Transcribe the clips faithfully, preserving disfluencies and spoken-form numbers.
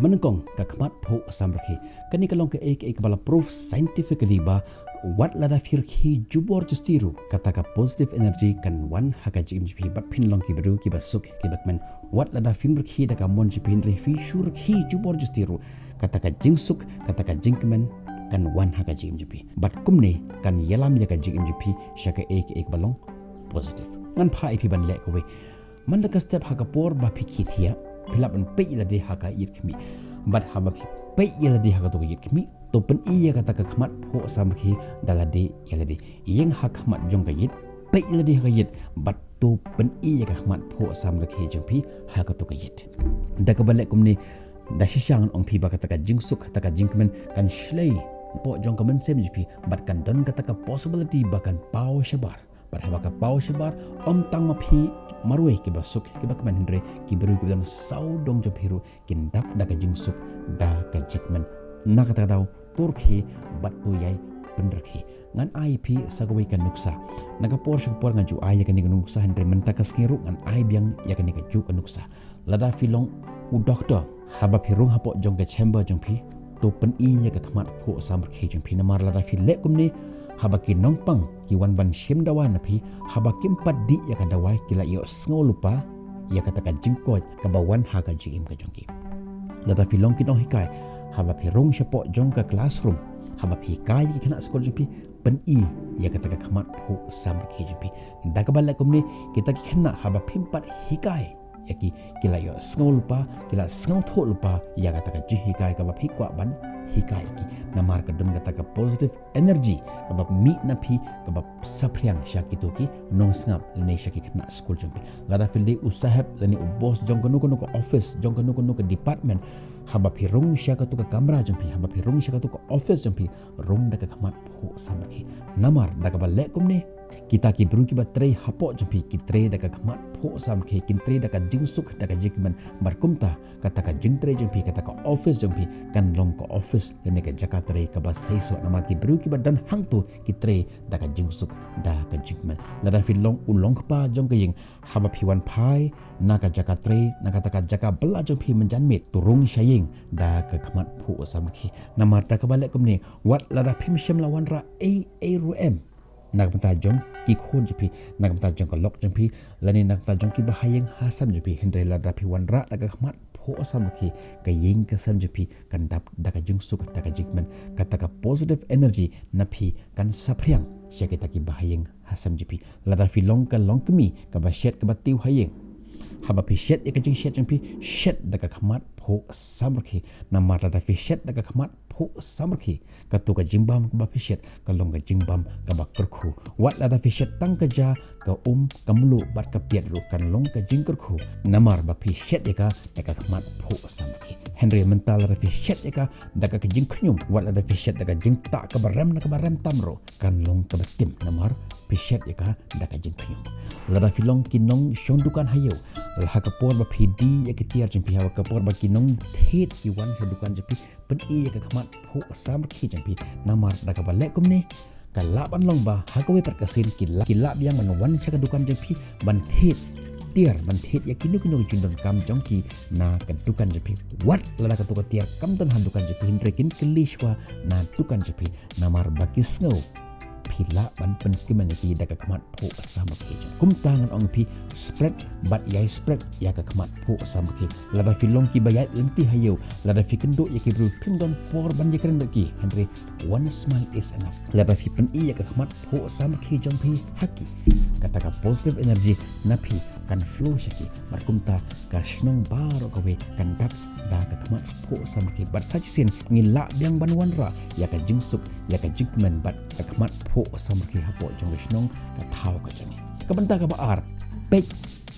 Manyngkong, ka khmat phuh samrkhie. Kane ka long kaei kaei kaba la proof scientifically ba wat lada phi rkhie jubor justi ruh, kata ka positive energy kan wan ha ka jingim jong phi bad phin long ki briew kiba suk kiba kmen. Wat lada phim rkhie da ka mon jong phi, hynrei phi shu rkhie jubor justi ruh, kata ka jingsuk, kata ka jingkmen kan wan ha ka jingim jong phi. Bad kumne kan ïalam ïa ka jingim jong phi sha kaei kaei kaba long positive. Ngan phah ïa phi ban leh kawei. Man la ka step ha ka por ba phi khie thiah, phi lah ban peit ïa lade ha ka ïit khmih. Bad haba phi peit ïa lade ha kato ka ïit khmih, to pyni ïa kata ka khmat phuh samrkhie da lade ïa lade. Ïeng ha khmat jong ka ïit, peit ïa lade ha ka ïit, bad to pyni ïa ka khmat phuh samrkhie jong phi ha kato ka ïit. Da kaba leh kumne, da shisha ngan ong phi ba kata ka jingsuk, kata ka jingkmen kan shlei napoh jong ka mynsiem jong phi, bad kan don kata ka possibility ba kan paw shabar. Bad haba ka paw shabar, ym tang ma phi marwei kiba suk kiba kmen, hynrei ki briew kiba don sawdong jong phi ruh kin dap da ka jingsuk, da ka jingkmen. Na kata ka daw, to rkhie bad to ïai pynrkhie. Ngan ai phi sa kawei ka nuksa. Na ka por sha ka por nga ju ai ïa kane ka nuksa, hynrei mynta ka sngi ruh ngan ai biang ïa kane kajuh ka nuksa. Lada phi long u doktor, haba phi rung hapoh jong ka chamber jong phi, to pyni ïa ka khmat phuh samrkhie jong phi. Namar lada phi leh kumne, haba ki nongpang ki wan ban shim dawai na phi, haba kim pat dih ïa ka dawai, ki la ïohsngew lypa ïa kata ka jingkoit kaba wan ha ka jingim ka jong ki. Lada phi long ki nonghikai, haba phi rung shapoh jong ka classroom, haba phi hikai ïa ki khynnah skul jong phi, pyni ïa kata ka khmat phuh samrkhie jong phi. Da kaba leh kumne, kita ki khynnah haba phim pat hikai ïa ki, ki la ïohsngew lypa, ki la sngewthuh lypa ïa kata ka jinghikai kaba phi kwah ban hikai ïa ki. Namar ka don kata ka positive energy kaba mih na phi, kaba saphriang sha kito ki nongsngap lane sha ki khynnah skul jong phi. Lada phi dei u sahep lane u boss jong kano kano ka office, jong kano kano ka department, haba phi rung sha kato ka kamra jong phi, haba phi rung sha kato ka office jong phi, rung da ka khmat phuh samrkhie. Namar da kaba leh kumne, kita ki briew kiba trei hapoh jong phi ki trei da ka khmat phuh samrkhie, kin trei da ka jingsuk, da ka jingkmen. Bad kumta, kata ka jingtrei jong phi, kata ka office jong phi kan long ka office lane ka jaka trei kaba seisoh. Namar ki briew kiba don hangto ki trei da ka jingsuk, da ka jingkmen. Lada phi long u longkpa jong ka ïing, haba phi wan phai na ka jaka trei, na kata ka jaka bylla jong phi mynjan miet, to rung sha ïing da ka khmat phuh samrkhie. Namar da kaba leh kumne, wat lada phim shym la wanrah ei ei ruh em na ka bynta jong ki khun jong phi, na ka bynta jong ka lok jong phi, lane na ka bynta jong ki bahaïing hasem jong phi, hynrei lada phi wanrah da ka khmat phuh samrkhie, ka ïing ka sem jong phi kan dap da ka jingsuk, da ka jingkmen. Kata ka positive energy na phi kan saphriang sha kita ki bahaïing hasem jong phi. Lada phi long ka longkmie kaba shet kaba tiew ha ïing, haba phi shet ïa ka jingshet jong phi, shet da ka khmat phuh samrkhie. Namar lada phi shet da ka khmat phuh samrkhie, kato ka jingbam kaba phi shet ka long ka jingbam kaba kyrkhu. Wat lada phi shet tang ka ja, ka um, ka mluh bad ka piat ruh kan long ka jingkyrkhu. Namar ba phi shet ïa ka da ka khmat phuh samrkhie. Hynrei mynta lada phi shet ïa ka da ka jingkhñium, wat lada phi shet da ka jingtah kaba rem na kaba rem tam ruh, kan long kaba tim. Namar phi shet ïa ka da ka jingkhñium. Lada phi long ki nongshong dukan ha ïew, ha ka por ba phi die ïa ki tiar jong phi, ha ka por ba ki nongthied ki wan sha dukan jong phi, pyni ïa ka khmat phuh samrkhie jong phi. Namar da kaba leh kumne, ka lah ban long ba ha kawei pat ka sien ki lah, ki lah biang ban wan sha ka dukan jong phi ban thied tiar, ban thied ïa kino kino ki jingdonkam jong ki na ka dukan jong phi. Wat lada kato ka tiar kam don ha dukan jong phi, hynrei kin kylli shuwa na dukan jong phi. Namar ba ki sngew phi lah ban pynkmen ïa ki da ka khmat phuh samrkhie jong. Kumta ngan ong phi, spread bad ïai spread ïa ka khmat phuh samrkhie. Lada phi long kiba ïaid lynti ha ïew, lada phi kynduh ïa ki briew, phim don por ban ïakren bad ki, hynrei one smile is enough. Lada phi pyni ïa ka khmat phuh samrkhie jong phi ha ki, kata ka positive energy na phi kan flow sha ki. Bad kumta ka shnong baroh kawei kan dap da ka khmat phuh samrkhie. Bad sa shisien ngi lah biang ban wanrah ïa ka jingsuk, ïa ka jingkmen bad ka khmat phuh samrkhie hapoh jong ka shnong, ka thaw ka jong ngi. Ka bynta kaba ar, peit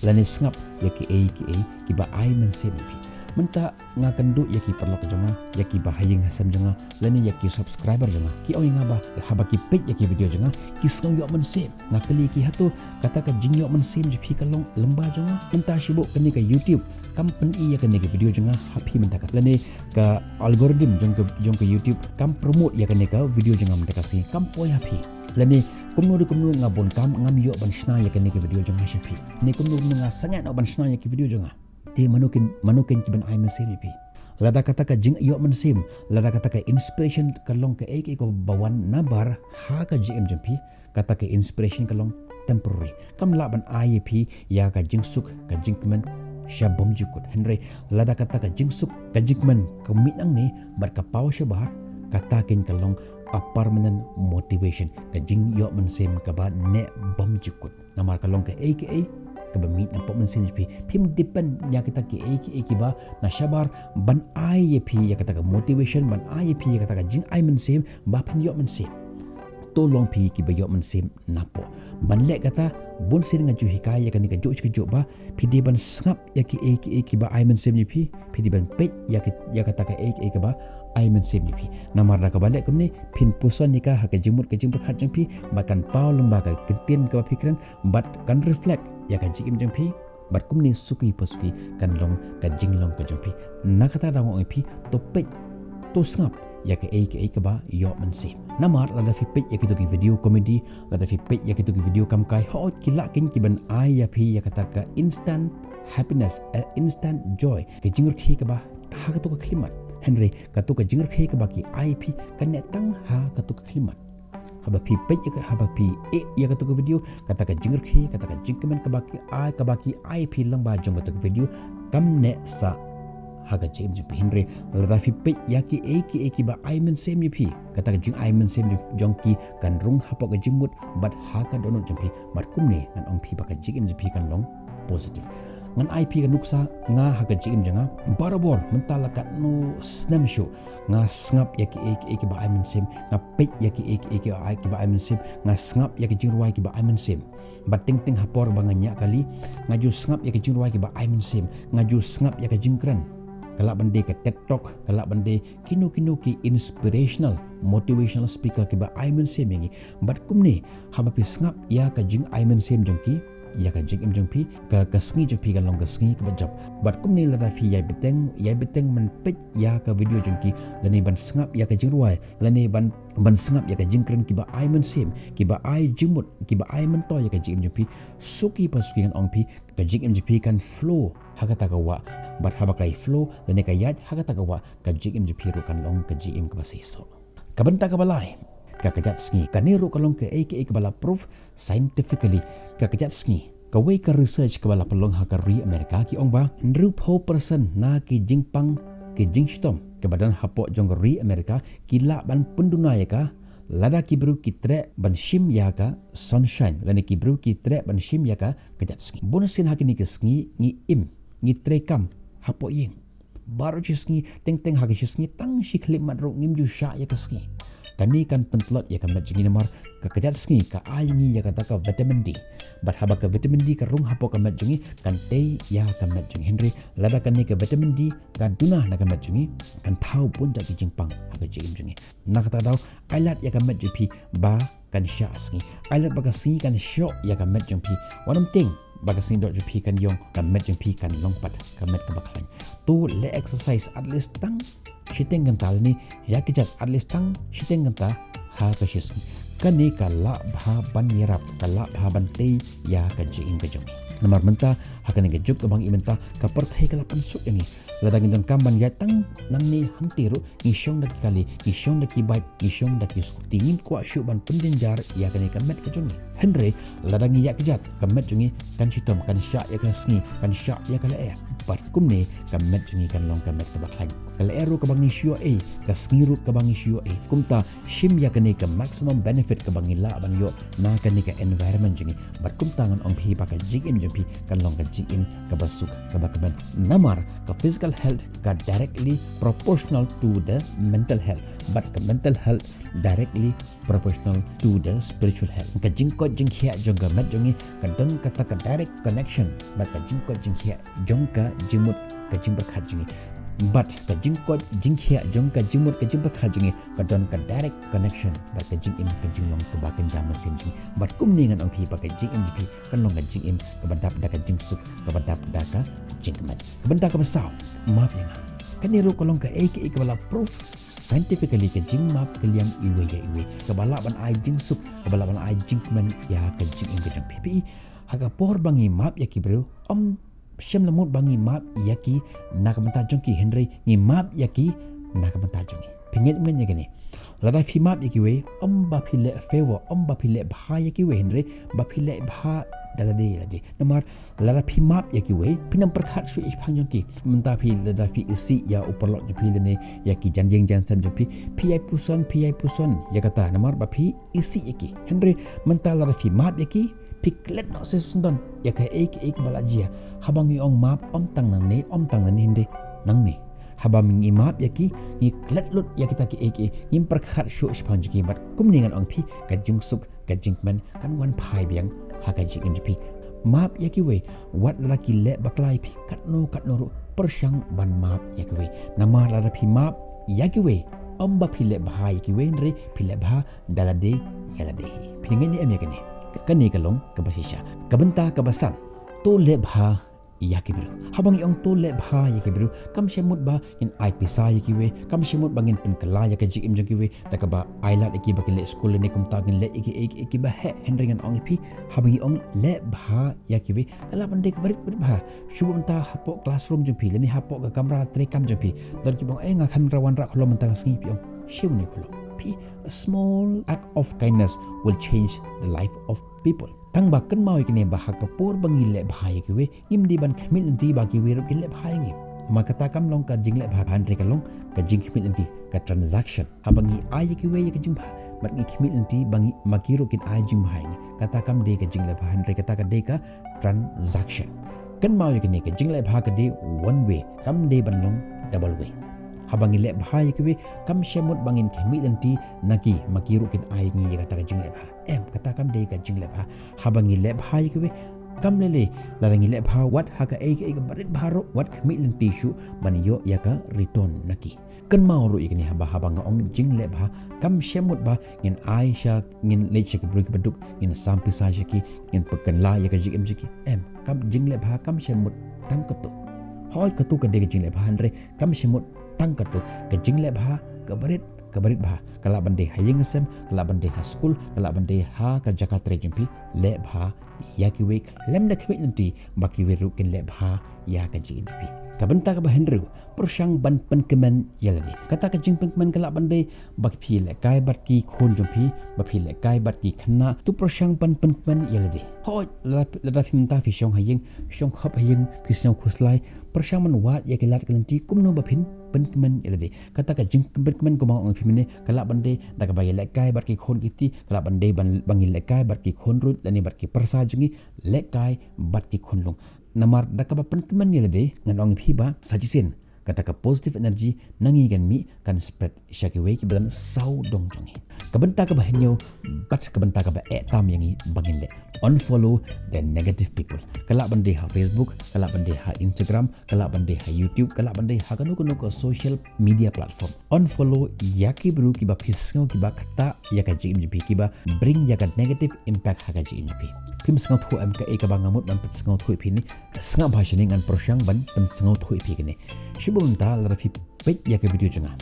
lane sngap ïa kiei kiei kiba ai mynsiem ïa phi. Mynta nga kynduh ïa ki paralok jong nga, ïa ki bahaïing hasem jong nga, lane ïa ki subscriber jong nga, ki ong ïa nga ba haba ki peit ïa ki video jong nga, ki sngew ïoh mynsiem. Nga kylli ki, hato kata ka jingïoh mynsiem jong phi ka long lyngba jong nga? Mynta shibun kane ka YouTube kam pyni ïa kane ka video jong nga ha phi mynta ka, lane ka algorithm jong ka, jong ka YouTube kam promote ïa kane ka video jong nga mynta ka sngi, kam poi ha phi. Lane kumno de kumno nga bun kam, ngam ïoh ban shna ïa kane ka video jong nga sha phi. Ne kumno kumno nga sangeh noh ban shna ïa ki video jong nga. Te mano kin, mano kin ki ban ai mynsiem ïa phi? Lada kata ka jingïoh mynsiem, lada kata ka inspiration ka long kaei kaei kaba wan nabar ha ka jingim jong phi, kata ka inspiration ka long temporary. Kam lah ban ai ïa phi ïa ka jingsuk, ka jingkmen sha bymjukut. Hynrei lada kata ka jingsuk, ka jingkmen ka mih nangne bad ka paw shabar, kata kein ka long a permanent motivation, ka jingïoh mynsiem kaba neh bymjukut. Namar ka long kaei kaei kaba mih na pop mynsiem jong phi. Phim depend ïa kita kiei kiei kiba na shabar ban ai ïa phi ïa kata ka motivation, ban ai ïa phi ïa kata ka jingai mynsiem ba phin ïoh mynsiem. To long phi kiba ïoh mynsiem napoh. Ban leh kata, bun sien nga ju hikai ïa kane kajuh shi kajuh ba phi dei ban sngap ïa kiei kiei kiba ai mynsiem ïa phi, phi dei ban peit ïa ki, ïa kata kaei kaei kaba ai mynsiem ïa phi. Namar da kaba leh kumne, phin puson ïa ka ha ka jingmut ka jingpyrkhat jong phi, bad kan paw lyngba ka ktien kaba phi kren, bad kan reflect ïa ka jingim jong phi, bad kumne suki pa suki kan long ka jinglong ka jong phi. Na kata daw nga ong ïa phi, to peit, to sngap ïa kaei kaei kaba ïoh mynsiem. Namar lada phi peit ïa kito ki video comedy, lada phi peit ïa kito ki video kam kai, hooid ki lah kein ki ban ai ïa phi ïa kata ka instant happiness, eh, instant joy, ka jingrkhie kaba ha kato ka khyllipmat. Hynrei kato ka jingrkhie kaba ki ai ïa phi ka neh tang ha kato ka khyllipmat. Haba phi peit ïa ka, haba phi ïeh ïa kato ka video, kata ka jingrkhie, kata ka jingkmen kaba ki ai, kaba ki ai ïa phi lyngba jong kato ka video, kam neh sah ha ka jingim jong phi. Hynrei lada phi peit ïa kiei kiei kiba ai mynsiem ïa phi, kata ka jingai mynsiem jong, jong ki kan rung hapoh ka jingmut bad ha ka dohnud jong phi. Bad kumne ngan ong phi ba ka jingim jong phi kan long positive. Ngan ai phi ka nuksa, nga ha ka jingim jong nga, barabor mynta la katno snem shuh, nga sngap ïa kiei kiei kiba ai mynsiem, nga peit ïa kiei kiei kiba ai, kiba ai mynsiem, nga sngap ïa ki jingrwai kiba ai mynsiem. Bad teng teng ha por ba nga ñiah kali, nga ju sngap ïa ki jingrwai kiba ai mynsiem, nga ju sngap ïa ka jingkren. Ka lah ban dei ka TED Talk, ka lah ban dei kino kino ki inspirational, motivational speaker kiba ai mynsiem ïa ngi. Bad kumne, haba phi sngap ïa ka jingai mynsiem jong ki, ïa ka jingim jong phi, ka, ka sngi jong phi kan long ka sngi kaba jop. Bad kumne lada phi ïai bteng, ïai bteng ban peit ïa ka video jong ki, lane ban sngap ïa ka jingrwai, lane ban, ban sngap ïa ka jingkren kiba ai mynsiem, kiba ai jingmut, kiba ai myntoi ïa ka jingim jong phi, suki pa suki ngan ong phi, ka jingim jong phi kan flow ha kata ka wah. Bad haba ka ïa flow, lane ka ïaid ha kata ka wah, ka jingim jong phi ruh kan long ka jingim kaba seisoh. Ka bynta kaba lai, ka kjat sngi. Kane ruh ka long kaei kaei kaba la proof scientifically. Ka kjat sngi, kawei ka research kaba la pynlong ha ka ri America ki ong ba hynriewphew percent na ki jingpang, ki jingshitom kiba don hapoh jong ka ri America ki lah ban pynduna ïa ka lada ki briew ki treh ban shim ïa ka sunshine, lane ki briew ki treh ban shim ïa ka kjat sngi. Bun sien ha kine ki sngi ngi im, ngi treikam hapoh ïing. Baroh shi sngi, teng teng ha ka shi sngi, tang shi khyllipmat ruh ngim ju shah ïa ka sngi. Kane kan pyntlot ïa ka met jong ngi namar ka kjat sngi ka ai ngi ïa kata ka vitamin D. Bad haba ka vitamin D ka rung hapoh ka met jong ngi, kan tei ïa ka met jong ngi. Hynrei lada kane ka vitamin D ka duna na ka met jong ngi, kan thaw bun jait ki jingpang ha ka jingim jong ngi. Na kata ka daw, ai lad ïa ka met jong phi ba kan shah sngi. Ai lad ba ka sngi kan shoh ïa ka met jong phi. Wat nym tieng ba ka sngi doh jong phi kan ïong, ka met jong phi kan long pat ka met kaba khlaiñ. To leh exercise at least tang shiteng kynta, lane ïa kjat at least tang shiteng kynta ha ka shi sngi. Kane ka lah bha ban ïarap, ka lah bha ban tei ïa ka jingim ka jong ngi. Namar mynta ha kane ka juk kaba ngi im mynta, ka pyrthei ka la pynsuk ïa ngi. Lada ngi donkam ban ïaid tang nangne hangtei ruh, ngi shong da ki kali, ngi shong da ki bike, ngi shong da ki scooty, ngim kwah shuh ban pynjynjar ïa kane ka met ka jong ngi. Hynrei lada ngi ïaid kjat, ka met jong ngi kan shitom, kan shah ïa ka sngi, kan shah ïa ka lyer. Bad kumne ka met jong ngi kan long ka met kaba khlaiñ. Ka lyer ruh kaba ngi shu ïoh ei, ka sngi ruh kaba ngi shu ïoh ei. Kumta shim ïa kane ka maximum benefit kaba ngi lah ban ïoh na kane ka environment jong ngi. Bad kumta ngan ong phi ba ka jingim jong phi kan long ka jingim kaba suk, kaba kmen. Namar ka physical health ka directly proportional to the mental health. Bad ka mental health directly proportional to the spiritual health. Ka jingkoit jingkhiah jong ka met jong ngi ka don kata ka direct connection bad ka jingkoit jingkhiah jong ka jingmut ka jingpyrkhat jong ngi. Bad ka jingkoit jingkhiah jong ka jingmut ka jingpyrkhat jong ngi ka don ka direct connection bad ka jingim ka jinglong kaba kynja mynsiem jong ngi. Bad kumne ngan ong phi ba ka jingim jong phi kan long ka jingim kaba dap da ka jingsuk, kaba dap da ka jingkmen. Ka bynta kaba saw, map ïa nga. Kane ruh ka long kaei kaei kaba la proof scientifically, ka jingmap ka liang iwei ïa iwei, kaba lah ban ai jingsuk, kaba lah ban ai jingkmen ïa ka jingim ka jong phi. Ha ka por ba ngi map ïa ki briew, ym Shem la mut ba ngi map ïa ki na ka bynta jong ki, hynrei ngi map ïa ki na ka bynta jong ngi. Phi ngeit mynne ïa kane? Lada phi map ïa kiwei, ym ba phi leh favor, ym ba phi leh bha ïa kiwei, hynrei ba phi leh bha da lade ïa lade. Namar lada phi map ïa kiwei, phin ym pyrkhat shuh shaphang jong ki. Mynta phi, lada phi isih ïa u paralok jong phi lane ïa ki jaiñ ïing jaiñ sem jong phi, phi ïai puson, phi ïai puson ïa kata namar ba phi isih ïa ki. Hynrei mynta lada phi map ïa ki, phi klet noh shisyndon ïa kaei kaei kaba la jia. Haba ngi ong map, ym tang nangne, ym tang nangne, hynrei nangne. Haba ngi map ïa ki, ngi klet lut ïa kita kiei kiei, ngim pyrkhat shuh shaphang jong ki. Bad kumne ngan ong ïa phi, ka jingsuk, ka jingkmen kan wan phai biang ha ka jingim jong phi. Map ïa kiwei, wat lada ki leh bakla ïa phi katno katno ruh, pyrshang ban map ïa kiwei. Namar lada phi map ïa kiwei, ym ba phi leh bha ïa kiwei, hynrei phi leh bha da lade ïa lade hi. Phi ngeit ne em ïa kane? Kane ka long kaba shisha. Ka bynta kaba san, to leh bha ïa ki briew. Haba ngi ong to leh bha ïa ki briew, kam shym mut ba ngin ai pisa ïa kiwei, kam shym mut ba ngin pynkylla ïa ka jingim jong kiwei da kaba ai lad ïa ki ba kin leh skul lane kumta, kin leh ïa kiei kiei kiba heh. Hynrei ngan ong ïa phi, haba ngi ong leh bha ïa kiwei, ka lah ban dei kaba rit bha. Shu buh mynta hapoh classroom jong phi lane hapoh ka kamra treikam jong phi, don kiba ong, eh, nga khlem wanrah khlem mynta ka sngi. Phi ong, shu ne khlem. Phi, a small act of kindness will change the life of people. Tang ba kynmaw ïa kane ba ha ka por ba ngi leh bha ïa kiwei, ngim dei ban khmih lynti ba kiwei ruh kin leh bha ïa ngi. Namar kata kam long ka jingleh bha, hynrei ka long ka jingkhmih lynti, ka transaction. Haba ngi ai ïa kiwei ïa ka jingbha, bad ngi khmih lynti ba ngi, ma ki ruh kin ai jingbha ïa ngi, kata kam dei ka jingleh bha, hynrei kata ka dei ka transaction. Kynmaw ïa kane, ka jingleh bha ka dei one way, kam dei ban long double way. Haba ngi leh bha ïa kiwei, kam shym mut ba ngin khmih lynti na ki, ma ki ruh kin ai ïa ngi ïa kata ka jingleh bha. Em, kata kam dei ka jingleh bha. Haba ngi leh bha ïa kiwei, kam lei lei, lada ngi leh bha wat ha kaei kaei kaba rit bha ruh, wat khmih lynti shuh ban ïoh ïa ka return na ki. Kynmaw ruh ïa kane, haba, haba nga ong jingleh bha, kam shym mut ba ngin ai sha, ngin leit sha ki briew kiba duk, ngin sam pisa sha ki, ngin pynkylla ïa ka jingim jong ki. Em, kam, jingleh bha kam shym mut tang kato. Hooid, kato ka dei ka jingleh bha, hynrei kam shym mut tang kato. Ka jingleh bha kaba rit, kaba rit bha, ka lah ban dei ha ïing ha sem, ka lah ban dei ha skul, ka lah ban dei ha ka jaka trei jong phi. Leh bha ïa kiwei, khlem da khmih lynti ba kiwei ruh kin leh bha ïa ka jingim jong phi. Ka bynta kaba hynriew, pyrshang ban pynkmen ïa lade. Kata ka jingpynkmen ka lah ban dei ba phi lehkai bad ki khun jong phi, ba phi lehkai bad ki khynnah, to pyrshang ban pynkmen ïa lade. Hooid, lada, lada phi mynta phi shong ha ïing, phi shong khop ha ïing, phi sngew khuslai, pyrshang ban wad ïa ki lad ki lynti kumno ba phin pynkmen ïa lade. Kata ka jingpynkmen kumba nga ong ïa phi mynne, ka lah ban dei da kaba ïalehkai bad ki khun ki kti, ka lah ban dei ban, ba ngi lehkai bad ki khun ruh lane bad ki pyrsa jong ngi, lehkai bad ki khunlung. Namar da kaba pynkmen ïa lade, ngan ong ïa phi ba sa shisien kata ka positive energy na ngi kan mih, kan spread sha kiwei kiba don sawdong jong ngi. Ka bynta kaba hynñiew bad ka bynta kaba eh tam ïa ngi ba ngin leh, unfollow the negative people. Ka lah ban dei ha Facebook, ka lah ban dei ha Instagram, ka lah ban dei ha YouTube, ka lah ban dei ha kano kano ka social media platform. Unfollow ïa ki briew kiba phi sngew kiba ktah ïa ka jingim jong phi, kiba bring ïa ka negative impact ha ka jingim jong phi. Phim sngewthuh em kaei kaba nga mut ban pynsngewthuh ïa phi ne? Sngap bha shane, ngan pyrshang ban pynsngewthuh ïa phi kane. Shu buh mynta lada phi peit ïa ka video jong nga,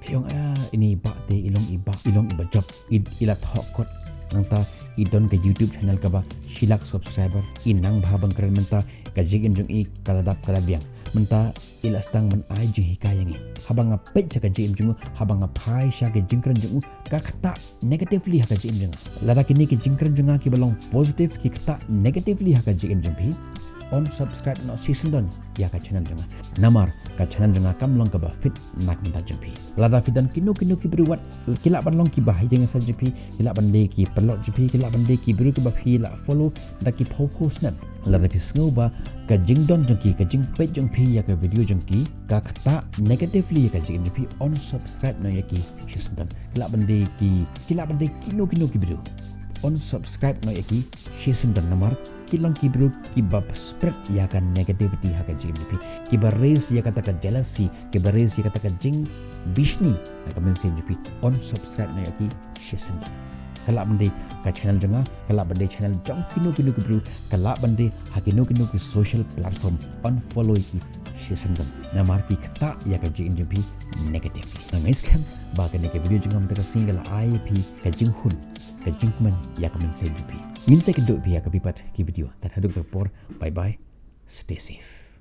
phi ong, ah, ine i bah te i long i bah, i long i bah jop, i, i la thoh kot. Nangta i don ka YouTube channel kaba shi lak subscriber, i nang bha ban kren, mynta ka jingim jong i ka la dap ka la biang. Mynta i la sdang ban ai jinghikai ïa ngi. Haba nga peit sha ka jingim jong u, haba nga phai sha ka jingkren jong u, ka ktah negatively ha ka jingim jong nga. Lada kine ki jingkren jong nga kiba long positive ki ktah negatively ha ka jingim jong phi, unsubscribe noh shisyndon ïa ka channel jong nga. Namar ka channel jong nga kam long kaba fit na ka bynta jong phi. Lada phi don kino kino ki briew wat, ki lah ban long kiba ha ïing ha sem jong phi, ki lah ban dei ki paralok jong phi, ki lah ban dei ki briew kiba phi la follow da ki phew phew snem. Lada phi sngew ba ka jingdon jong ki, ka jingpeit jong phi ïa ka video jong ki ka ktah negatively ïa ka jingim jong phi, unsubscribe noh ïa ki shisyndon. Ki lah ban dei ki, ki lah ban dei kino kino ki briew, unsubscribe noh ïa ki shisyndon. Namar ki long ki briew kiba spread ïa ka negativity ha ka jingim jong phi, kiba raise ïa kata ka jealousy, kiba raise ïa kata ka jingbishni ha ka mynsiem jong phi. Unsubscribe noh ïa ki shisyndon. Ka lah ban dei ka channel jong nga, ka lah ban dei channel jong kino kino ki briew, ka lah ban dei ha kino kino ki social platform. Unfollow ïa ki shisyndon. Namar ki ktah ïa ka jingim jong phi negatively. Nga ngeit skhem ba kane ka video jong nga mynta ka sngi ka la ai ïa phi ka jinghun, ka jingkmen ïa ka mynsiem jong phi. Ngin sa ïakynduh ïa phi ha kawei pat ka video. Tad haduh katta ka por, bye bye. Stay safe.